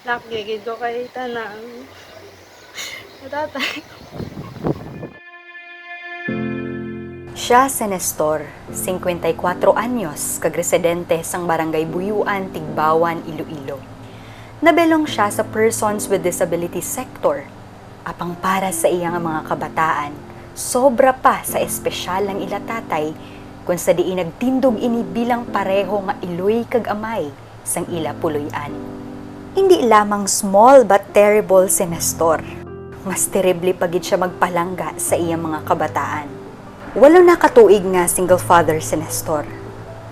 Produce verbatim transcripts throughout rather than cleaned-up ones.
Laki gid ko kay tanang. Tatay. Siya si Nestor, cincuenta y cuatro anyos, kag residente sang Barangay Buyuan, Tigbawan, Iloilo. Nabelong siya sa persons with disability sector, apang para sa iya nga mga kabataan, sobra pa sa espesyal ang ila tatay, kung sa diin nagtindog ini bilang pareho nga iloy kag amay sang ila puloy-an. Indi lamang small but terrible si Nestor. Mas terrible pa gid siya magpalangga sa iya mga kabataan. Walo na ka tuig nga single father si Nestor.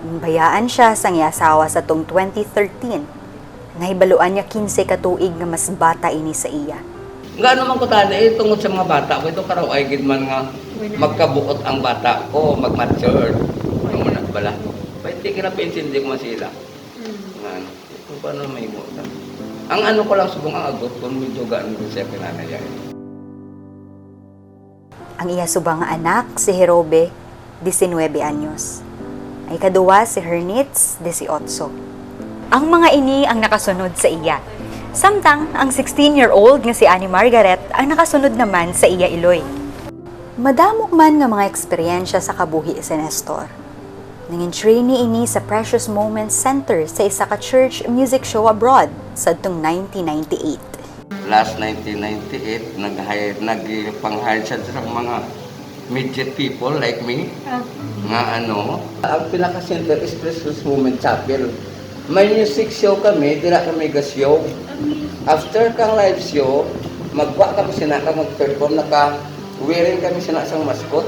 Ginbayaan siya sang iya asawa sa tong twenty thirteen. Nahibaluan niya quince ka tuig nga mas bata ini sa iya. Nga ano man ko tani, eh, tungod sa mga bata ko, ito karaw ay gid man nga magkabuot ang bata ko, mag-mature. Ang mga bala. Pwede ka na paintindi ko man sila. Nga ano, kung paano may mo. Ang ano ko lang subong ang agot kung medyo gaano ko siya pinanayay. Ang iya subang nga anak, si Jerobe, diecinuebe anyos. Ang ikaduha, si Hernitz, dieciocho. Ang mga ini ang nakasunod sa iya. Samtang ang sixteen-year-old nga si Annie Margaret ang nakasunod naman sa iya iloy. Madamo man nga mga eksperyensya sa kabuhi si Nestor. Nangin-trainee ini sa Precious Moments Center sa isa ka church music show abroad sadtong nineteen ninety-eight. Last nineteen ninety-eight, nag-hire, nagpang-hire siya sa mga midget people like me. Ah. Nga ano, ang pinaka-center is Precious Moment Chapel. May music show kami, dira kami ga-show. After kang live show, magwa kami sina ka mag-perform, naka wearing kami sina sang mascot.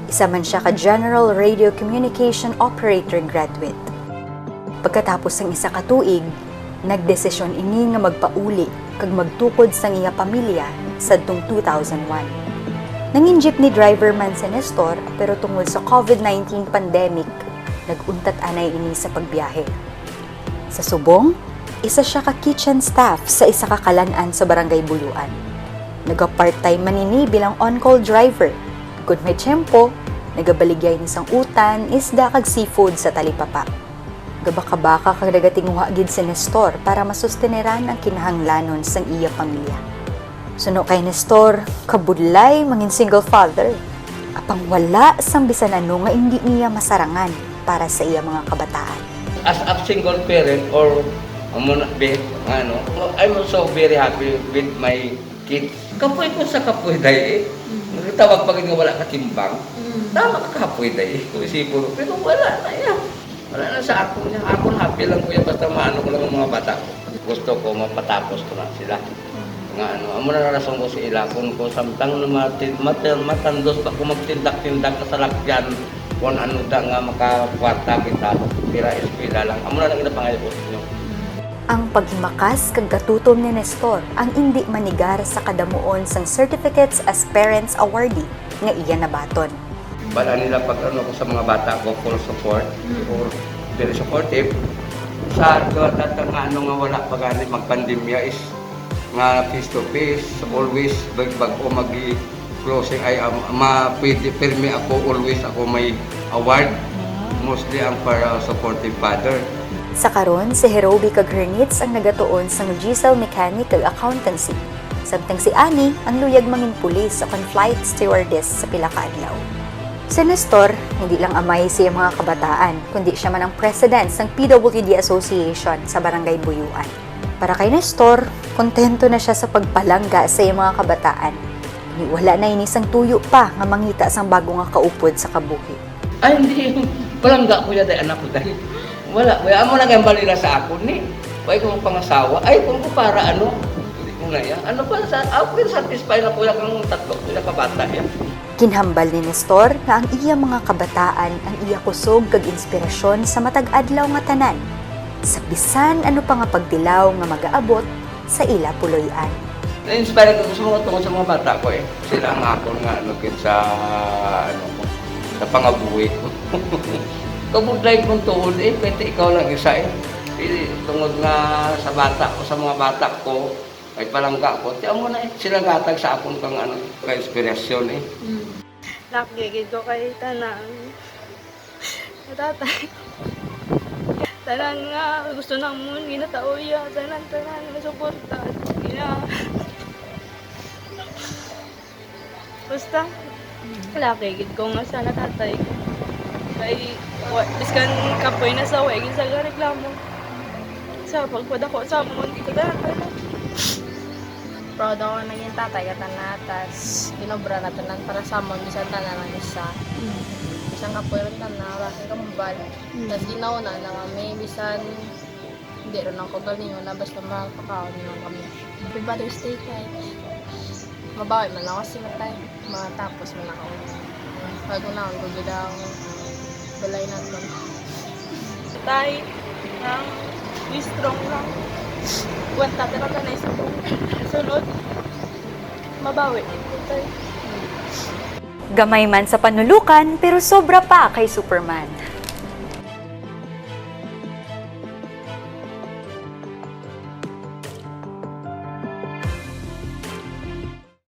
Isa man siya ka General Radio Communication Operator graduate. Pagkatapos sang isa ka tuig, nagdesisyon ini nga magpauli kag magtukod sang iya pamilya sadtong two thousand one. Nangin jeepney driver man si Nestor, pero tungod sa COVID nineteen pandemic, nag-untat anay ini sa pagbiyahe. Sa subong, isa sia ka kitchen staff sa isa ka kalan-an sa Barangay Buyuan. Naga-part-time man ini bilang on-call driver. Kon may tiyempo, nagabaligyay ni sang utan, isda kag seafood sa talipapa. Gabakabaka kag nagatinguha gid si Nestor para masusteneran ang kinahanglanon sang iya pamilya. Suno kay Nestor, kabudlay mangin single father, apang wala sang bisan ano nga indi niya masarangan para sa iya mga kabataan. As a single parent or amo na, be, ano, I'm also very happy with my kids. Kapoy ko sa kapoy, day, eh. Nagtawag pa gid nga wala ka timbang. Tama ka kapoy, day, eh. Kung isipon mo, pero wala na yan. Wala na sa ako niya. Ako happy lang ko yan basta maano ko lang ang mga bata ko. Gusto ko mapatapos ko na sila. Nga ano, amo na rason ko sa ila kung ko samtang na mati- mati- matandos pa ko magtindak-tindak na salakyan, kung ano da nga makakwarta kita, pira eskwela lang. Amo na lang ginapangayo ko sa inyo. Ang paghimakas kag katutom ni Nestor ang indi manigar sa kadamuon sang Certificates as Parents Awardee nga iya nabaton. Bala nila pag ano ko sa mga bata ko, full support or very supportive. Sa duha ta nga ano nga wala pa gani magpandemya is nga face to face, always bag bag-o magi closing ay um, ma pwede pirmi ako, always ako may award. Mostly ang para supportive father. Sa karon, si Herobi kag Hernitz ang nagatuon sang diesel mechanic kag accountancy. Samtang si Annie ang luyag mangin pulis ukon flight stewardess sa pila ka adlaw. Si Nestor, hindi lang amay sa iyang mga kabataan, kundi siya man ang president sang P W D Association sa Barangay Buyuan. Para kay Nestor, kontento na siya sa pagpalangga sa iyang mga kabataan. Ni wala na ini sang tuyo pa nga mangita sang bago nga kaupod sa kabuhi. Ay, hindi. Palangga ko yan, day, anak ko, day. Wala, wala. Amo na kayang balira sa akon, ni. Wala ko pangasawa. Ay, kung ko para, ano, hindi ko na yan. Ano pa, sa, ako yung satisfied na kuya kang tatlo, kuya kabata yan. Ginhambal ni Nestor nga ang iya mga kabataan ang iya kusog kag inspirasyon sa matag adlaw nga tanan, sa bisan ano pa nga pagtilaw nga magaabot sa ila puloy-an. Na-inspire ako sa mga tungod sa mga bata ko eh. Sila ang akon nga ano kit sa ano ko, sa pangabuhi ko. Kabudlay kong tuod eh, pwede ikaw lang isa eh. Pili, tungod nga sa bata ko, sa mga bata ko, ay palangga ko, ti amo na eh, sila gatag sa akon kang ano, ka-inspirasyon eh. Mm. Laki gid ko kay tanang. Tatay. Tanan nga gusto namon, ginatauya, tanan, tanan, nga suporta. Gina-, basta, laki gid ko nga sana tatay ko. Kay, wa, biskan kapoy na sa way, gid sa reklamo. Sa pagpadako sa amon, tanan, tanan. Proud ako naging tatay ka tanan, tas ginobra na tanan para sa amon, bisan tanan ang isa. Bisan kapoy ron tanan, wala kang kambal. Tas ginauna na kami, bisan hindi ron ako galingon na basta makakaon lang kami. Happy Father's Day, kay mabawi man ako si Matay. Matapos man ako. Pag-unahon ko gid ang balay naton. Tay, nang be strong lang. Kuwanta ka lang na isubong. Sunod, mabawi. Tay. Gamay man sa panulukan, pero sobra pa kay Superman.